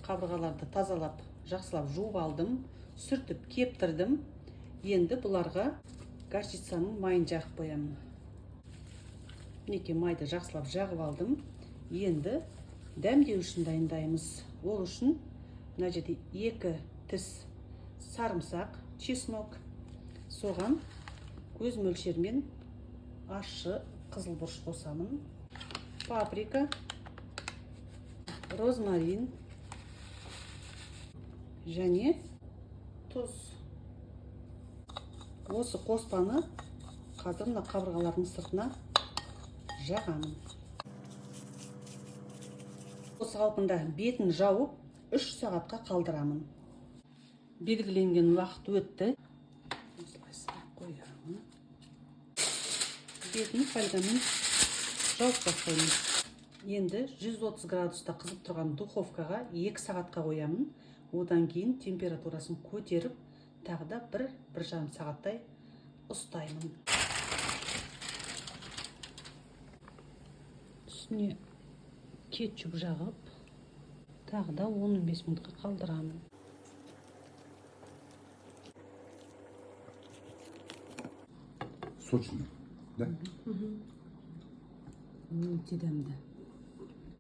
Қабырғаларды тазалап, жақсылап жуып алдым, сүртіп кептірдім. Енді бұларға горчицаның майын жағып қоямын. Мінекей, майды жақсылап жағып алдым. Енді дәмдеу үшін дайындаймыз. Ол үшін мына жерде 2 тіс сарымсақ, чеснок, соған көз мөлшерімен ащы қызыл бұрыш қосамын, паприка, розмарин және тұз. Осы қоспаны қазір мына қабырғалардың сыртына жағамын. Осы қалпында бетін жауып, 3 сағатқа қалдырамын. Белгіленген уақыт өтті. Осылай салып қоямын. Бетін фольгамен жауып тастаймын. Енді 130 градуста қызып тұрған духовкаға 2 сағатқа қоямын. Одан кейін температурасын көтеріп, тағы да 1-1,5 сағаттай ұстаймын. Үстіне кетчуп жағып, тағы да 10-15 минутқа қалдырамын. Сочный, да? Өте дәмді.